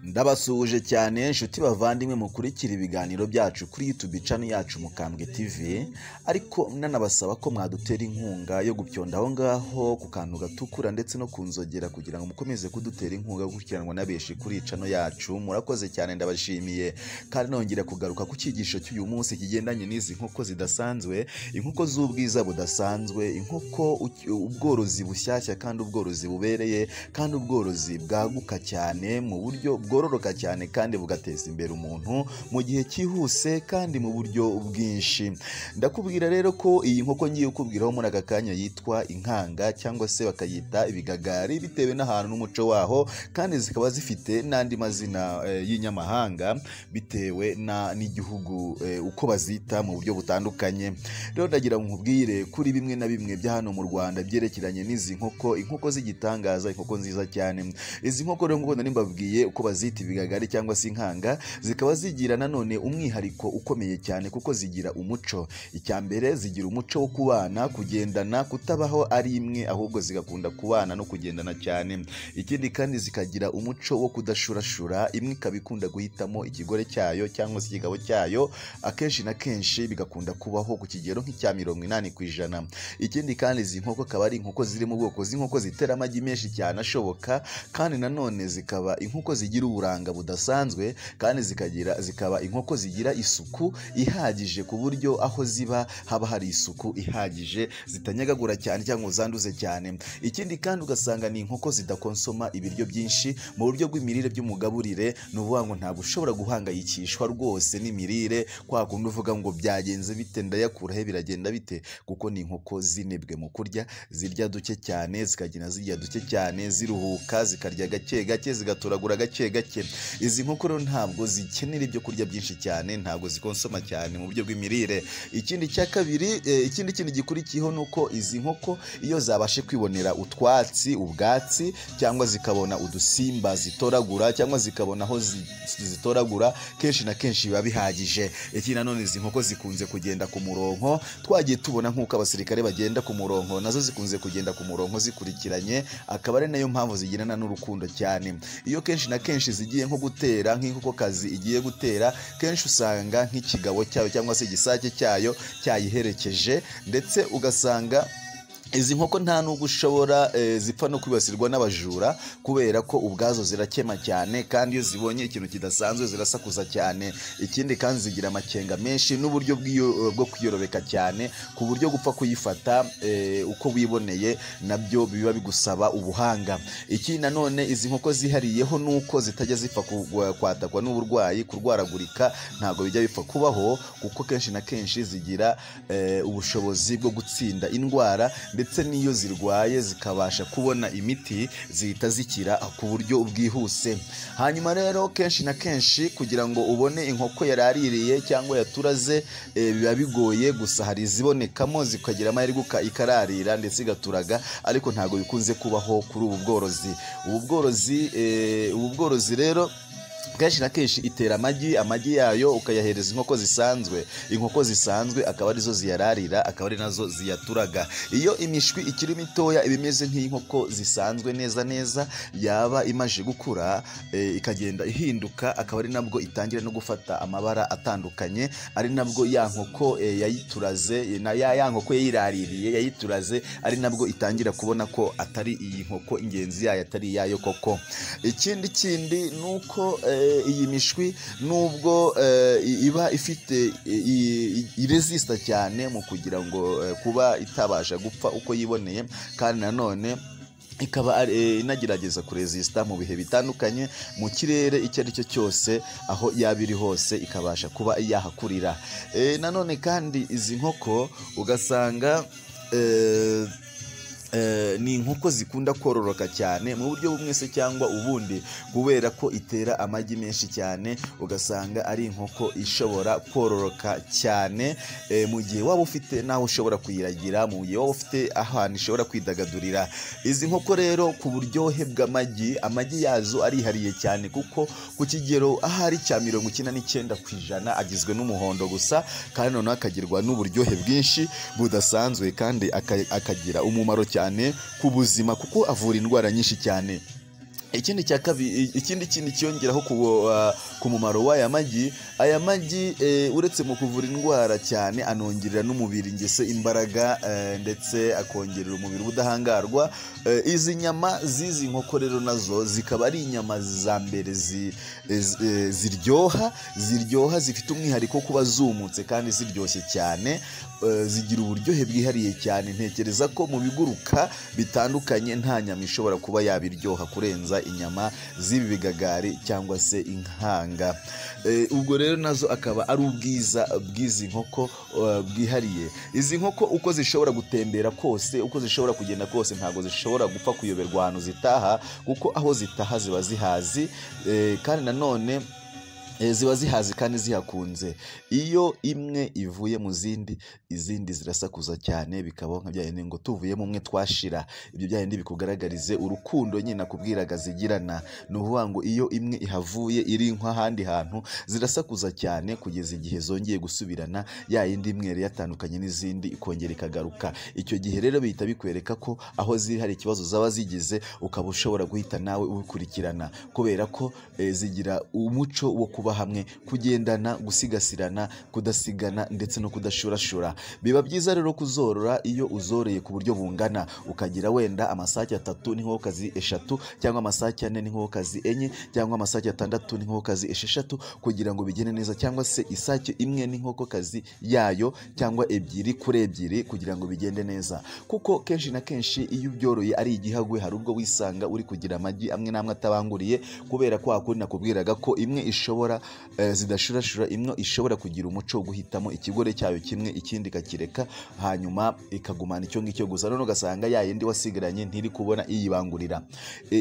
Ndabasuhuje cyane inshuti bavandimwe mukurikira ibiganiro byacu kuri YouTube channel yacu Mukambwe TV, ariko nanabasaba ko mwadutera inkunga yo gupyonda aho ngaho ku kantu gatukura ndetse no kunzogera kugira ngo mukomeze kudutera inkunga gukurikiranwa na benshi kuri channel yacu. Murakoze cyane, ndabashimiye. Kandi nongera kugaruka ku cyigisho cy'uyu munsi kigendanye n'izi nkoko zidasanzwe, inkoko z'ubwiza budasanzwe, inkoko ubworozi bushyashya kandi ubworozi bubereye kandi ubworozi bwaguka cyane mu buryo bwororoka cyane kandi bugateza imbere umuntu mu gihe cyihuse kandi mu buryo bwinshi. Ndakubwira rero ko iyi nkoko ngiye kukubwiraho muri aka kanya yitwa inkanga cyangwa se bakayita ibigagari bitewe n'ahantu n'umuco waho, kandi zikaba zifite n'andi mazina y'inyamahanga bitewe n'igihugu uko bazita mu buryo butandukanye. Rero ndagira ngo nkubwire kuri bimwe na bimwe bya hano mu Rwanda byerekeranye n'izi nkoko, inkoko z'igitangaza, inkoko nziza cyane. Izi nkoko rero nk'uko nari mbabwiye uko bazita ibigagari cyangwa se inkanga, zikaba zigira nanone umwihariko ukomeye cyane kuko zigira umuco. Icya mbere, zigira umuco wo kubana, kugendana, kutabaho ari imwe ahubwo zigakunda kubana no kugendana cyane. Ikindi kandi zikagira umuco wo kudashurashura, imwe ikaba ikunda guhitamo ikigore cyayo cyangwa se ikigabo cyayo, akenshi na kenshi bigakunda kubaho ku kigero nk'icya 80%. Ikindi kandi izi nkoko akaba ari inkoko ziri mu bwoko z'inkoko zitera amagi menshi cyane ashoboka, kandi nanone zikaba inkoko zigira uburanga budasanzwe, kandi zikaba inkoko zigira isuku ihagije ku buryo aho ziba haba hari isuku ihagije, zitanyagagura cyane cyangwa ngo zanduze cyane. Ikindi kandi ugasanga ni inkoko zidakonsoma ibiryo byinshi mu buryo bw'imirire by'umugaburire, ni ukuvuga ngo ntabwo ushobora guhangayikishwa rwose n'imirire kwa kundi uvuga ngo byagenze bite, ndayakura he, biragenda bite, kuko ni inkoko zinebwe mu kurya, zirya duke cyane, zikagenda zirya duke cyane, ziruhuka, zikarya gake gake, zigatoragura gake gake. Izi nkoko rero ntabwo zikenera ibyo kurya byinshi cyane, ntabwo zikonsoma cyane mu buryo bw'imirire. Ikindi cya kabiri, ikindi kintu gikurikiyeho ni uko izi nkoko iyo zabashe kwibonera utwatsi, ubwatsi, cyangwa zikabona udusimba zitoragura, cyangwa zikabona aho zitoragura, kenshi na kenshi biba bihagije. Ikindi nanone izi nkoko zikunze kugenda ku murongo, twagiye tubona nk'uko abasirikare bagenda ku murongo, nazo zikunze kugenda ku murongo zikurikiranye, akaba ari nayo mpamvu zigirana n'urukundo cyane. Iyo kenshi na kenshi zigiye nko gutera, nk'inkokokazi igiye gutera, kenshi usanga nk'ikigabo cyayo cyangwa se igisake cyayo cyayiherekeje, ndetse ugasanga izi nkoko nta nubwo ushobora zipfa no kwibasirwa n'abajura kubera ko ubwazo zirakema cyane, kandi iyo zibonye ikintu kidasanzwe zirasakuza cyane. Ikindi kandi zigira amakenga menshi n'uburyo bwo kwiyorobeka cyane, ku buryo gupfa kuyifata uko wiboneye nabyo biba bigusaba ubuhanga. Ikindi nanone izi nkoko zihariyeho nuko zitajya zipfa kwatakwa n'uburwayi, kurwaragurika ntabwo bijya bipfa kubaho, kuko kenshi na kenshi zigira ubushobozi bwo gutsinda indwara, ndetse n'iyo zirwaye zikabasha kubona imiti zihita zikira ku buryo bwihuse. Hanyuma rero kenshi na kenshi kugira ngo ubone inkoko yaraririye cyangwa yaturaze biba bigoye, gusa hari izibonekamo zikagira amahirwe ikararira ndetse igaturaga, ariko ntabwo bikunze kubaho kuri ubu bworozi. Ubu bworozi rero kenshi na kenshi itera amagi, amagi yayo ukayahereza inkoko zisanzwe, inkoko zisanzwe akaba arizo ziyararira, akaba ari nazo ziyaturaga. Iyo imishwi ikiri mitoya iba imeze nk'inkoko zisanzwe neza neza, yaba imaje gukura ikagenda ihinduka, akaba ari nabwo itangira no gufata amabara atandukanye, ari nabwo ya nkoko yayituraze na ya nkoko yayiraririye yayituraze, ari nabwo itangira kubona ko atari iyi nkoko ingenzi yayo, atari iyayo koko. Ikindi kindi nuko iyi mishwi nubwo iba ifite iresista cyane mu kugira ngo kuba itabasha gupfa uko yiboneye, kandi nanone ikaba inagerageza kuresista mu bihe bitandukanye mu kirere icyo ari cyo cyose, aho yaba iri hose ikabasha kuba yahakurira. Nanone kandi izi nkoko ugasanga ni inkoko zikunda kororoka cyane mu buryo bumwe se cyangwa ubundi, kubera ko itera amagi menshi cyane, ugasanga ari inkoko ishobora kororoka cyane mu gihe waba ufite naho ushobora kuyiragira, mu gihe waba ufite ahantu ishobora kwidagadurira. Izi nkoko rero ku buryohe bw'amagi, amagi yazo arihariye cyane, kuko ku kigero ahari cya 99% agizwe n'umuhondo gusa, kandi noneho akagirwa n'uburyohe bwinshi budasanzwe, kandi akagira umumaro cyane ku buzima kuko avura indwara nyinshi cyane. Ikindi cya kabiri, ikindi kintu cyiyongeraho ku mumaro w'aya magi, aya magi uretse mu kuvura indwara cyane, anongerera n'umubiri ngese imbaraga, ndetse akongerera umubiri ubudahangarwa. Izi nyama z'izi nkoko rero nazo zikaba ari inyama za mbere ziryoha, zifite umwihariko wo kuba zumutse kandi ziryoshye cyane, zigira uburyohe bwihariye cyane. Ntekereza ko mu biguruka bitandukanye nta nyama ishobora kuba yabiryoha kurenza inyama z'ibi bigagari cyangwa se inkanga. Ubwo rero nazo akaba ari ubwiza bw'izi nkoko bwihariye. Izi nkoko uko zishobora gutembera kose, uko zishobora kugenda kose, ntabwo zishobora gupfa kuyoberwa ahantu zitaha, kuko aho zitaha ziba zihazi, kandi nanone ziba zihazi kandi zihakunze. Iyo imwe ivuye mu zindi, izindi zirasakuza cyane, bikabaho nka bya bindi ngo tuvuyemo umwe twashira. Ibyo bya bindi bikugaragarize urukundo nyine nakubwiraga zigirana. Ni ukuvuga ngo iyo imwe ihavuye iri nk'ahandi hantu, zirasakuza cyane kugeza igihe zongeye gusubirana, ya yindi imwe yari yatandukanye n'izindi ikongera ikagaruka. Icyo gihe rero bihita bikwereka ko aho ziri hari ikibazo zaba zigize, ukaba ushobora guhita nawe ubikurikirana, kubera ko zigira umuco wo kuba hamwe, kugendana, gusigasirana, kudasigana ndetse no kudashurashura. Biba byiza rero kuzorora iyo uzoreye ku buryo bungana, ukagira wenda amasake 3 n'inkokokazi 3, cyangwa amasake 4 n'inkokokazi 4, cyangwa amasake 6 n'inkokokazi 6, kugira ngo bigende neza, cyangwa se isake imwe n'inkokokazi yayo, cyangwa 2 kuri 2, kugira ngo bigende neza. Kuko kenshi na kenshi iyo ubyoroye ari igihagwe, hari ubwo wisanga uri kugira amagi amwe n'amwe atabanguriye, kubera kwa kundi nakubwiraga ko imwe ishobora zidashurashura, imwe ishobora kugira umuco wo guhitamo ikigore cyayo kimwe, ikindi ikakireka, hanyuma ikagumana icyo ngicyo gusa, none ugasanga ya yindi wasigaranye ntiri kubona iyibangurira.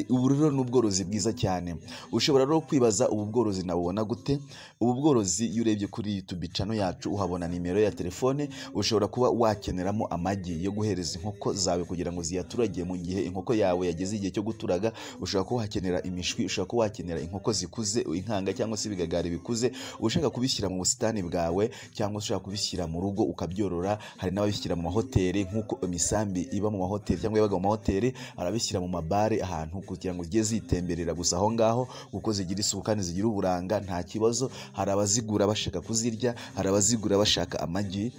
Ubu rero ni ubworozi bwiza cyane. Ushobora rero kwibaza ubu bworozi nabubona gute? Ubu bworozi iyo urebye kuri YouTube channel yacu uhabona nimero ya telefone, ushobora kuba wakeneramo amagi yo guhereza inkoko zawe kugira ngo ziyaturage mu gihe inkoko yawe yageze igihe cyo guturaga. Ushobora kuba wakenera imishwi, ushobora kuba wakenera inkoko zikuze, inkanga cyangwa se ibigagari bikuze, ushaka kubishyira mu busitani bwawe cyangwa ushaka kubishyira mu rugo ukabyorora. Hari n'ababishyira mu mahoteli, nk'uko imisambi iba mu mahoteli cyangwa yabaga mu mahoteli, arabishyira mu mabare ahantu kugira ngo zijye zitemberera gusa aho ngaho, kuko zigira isuku kandi zigira uburanga, nta kibazo. Hari abazigura bashaka kuzirya, hari abazigura bashaka amagi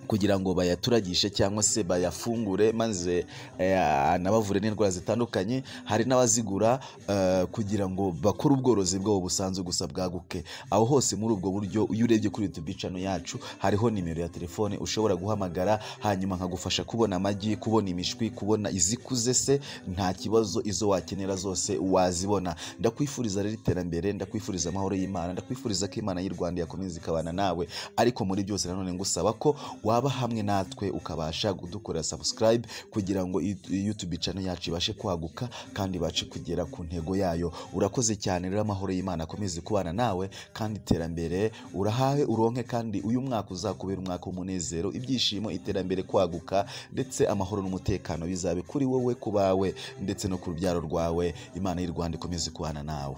kugira ngo bayaturagishe cyangwa se bayafungure maze anabavure n'indwara zitandukanye. Hari n'abazigura kugira ngo bakore ubworozi bwabo busanzwe gusa bwaguke. Aho hose muri ubwo buryo, iyo urebye kuri YouTube channel yacu hariho nimero ya telefone ushobora guhamagara, hanyuma nkagufasha kubona amagi, kubona imishwi, kubona izikuze se, nta kibazo, izo wakenera zose wazibona. Ndakwifuriza rero iterambere, ndakwifuriza amahoro y'Imana, ndakwifuriza ko Imana y'u Rwanda yakomeza ikabana nawe, ariko muri byose nanone ngusaba ko waba hamwe natwe ukabasha kudukorera subscribe kugira ngo YouTube channel yacu ibashe kwaguka kandi ibashe kugera ku ntego yayo. Urakoze cyane rero, amahoro y'Imana akomeze kubana nawe kandi iterambere urahawe uronke, kandi uyu mwaka uzakubera umwaka w'umunezero, ibyishimo, iterambere, kwaguka, ndetse amahoro n'umutekano bizabe kuri wowe, ku bawe ndetse no ku rubyaro rwawe. Imana y'u Rwanda ikomeze kubana nawe.